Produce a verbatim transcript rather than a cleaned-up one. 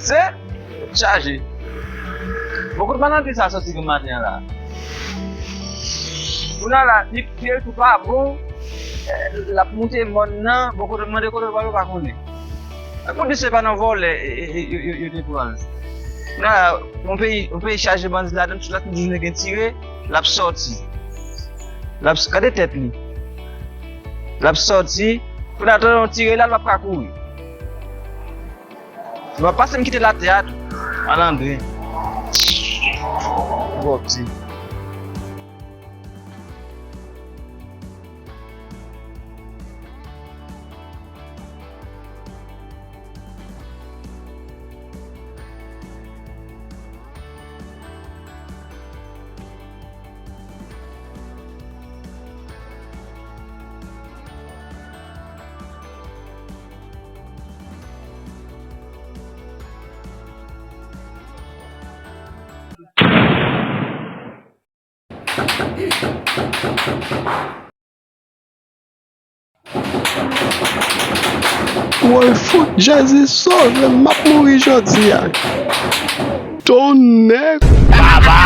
Se chaje. Bon, kote malandren sa soti gen maten an la? Kounye a la, li pye tou pa bon, eh, l ap moute mòn nan, bon, kote l mande kote l pral, yo pa konnen. Pou di se pa nan vòlè, eh, eh, eh, yo, yo, yo te pran l. Kounye a la, yon peyi, yon peyi chaje bandi ladan l, tout la tout jounen gen tire, l ap sòti. L ap, gade tèt li. L ap sòti, kounye a, tande yon tire la, l p ap ka kouri. Li p ap pase m kite latè a tou. Malandren. Bòkti. Woy, fout Jezi sove m, m ap mouri jodi a. Tonnè! Baba!